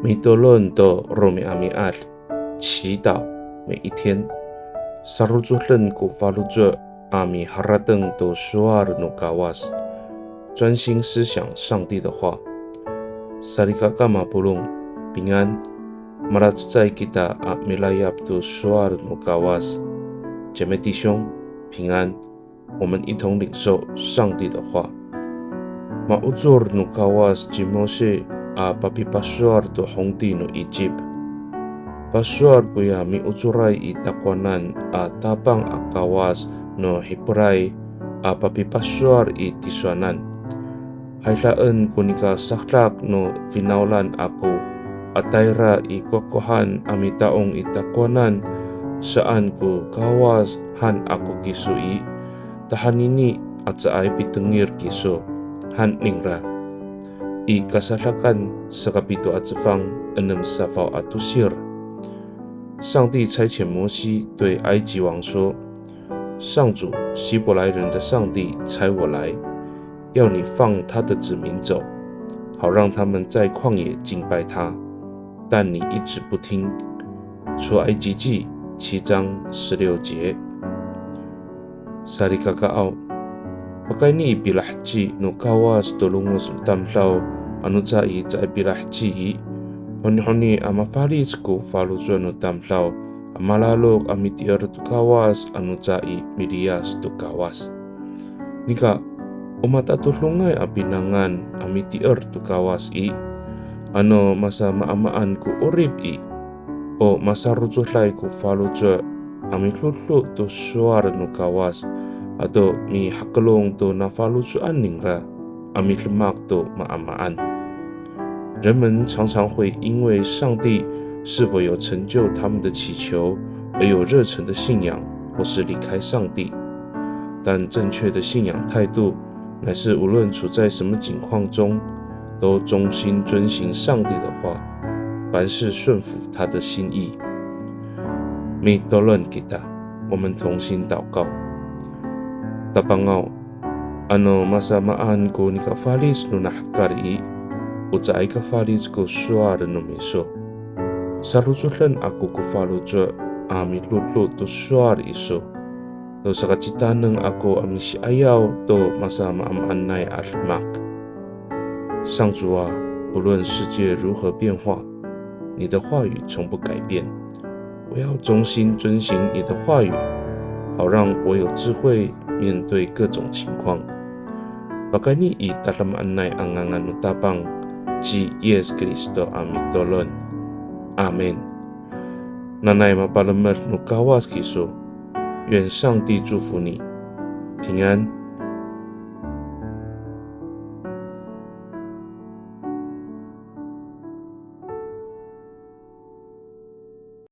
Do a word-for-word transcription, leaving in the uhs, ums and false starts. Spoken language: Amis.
Mitolon to romi'ami'ad, 祈祷每一天。Sarocoden ko faloco' a miharateng to sowal no Kawas, 专心思想上帝的话。Salikaka mapolong, 平安。Malacecay kita a milayap to sowal no Kawas. 姐妹弟兄，平安。我们一同领受上帝的话。Maocor no Kawas ci Mose a papipasowal to hongti no Icip. Pasowal koya miocoray i takowanan a Tapang a Kawas no Hipray a papipasowal i tisowanan. Haydaen ko nika sadak no finawlan ako a tayra i kohkohan a mita'ong i takowanan, saan ko Kawas han ako kiso i, tahanini a caay pitengil kiso, han ningra. I Kasadakan sakapito a cefang enem safaw a tosir. 上帝差遣摩西对埃及王说：上主，希伯来人的上帝差我来，要你放他的子民走，好让他们在旷野敬拜他，但你一直不听。出埃及记七章十六节。Salikakaaw, pakayni i pilaheci no Kawas to longoc no tamdaw, ano caay caay pilaheci i, honihoni a mafalic ko faloco' no tamdaw, a malalok a mitier to Kawas ano caay miliyas to Kawas. Nika, o matatodongay a pinangan a mitier to Kawas i, ano masamaamaan ko 'orip i, o masarocoday ko faloco' a midodo to sowal no Kawas, ato mihakelong to nafaloco'an ningra a midemak to maamaan. 人们常常会因为上帝是否有成就他们的祈求而有热忱的信仰，或是离开上帝。但正确的信仰态度乃是无论处在什么境况中，都忠心遵行上帝的话，凡事顺服他的心意。Mitolon kita, 我们同心祷告。Tapangaw, ano masamaan ko nikafalic nona hekal i, o caay kafalic ko sowal no miso. Sarocoden ako ko faloco' a midodo to sowal iso. To sakacitaneng ako a misi'ayaw to masamaamaanay a demak. 上主啊，无论世界如何变化，你的话语从不改变。我要忠心遵行你的话语，好让我有智慧面对各种情况。Pakayni i tadamaanay a ngangan no Tapang ci Yis Kristo a mitolon. Amin. Nanay mapalemed no Kawas kiso. 愿上帝祝福你，平安。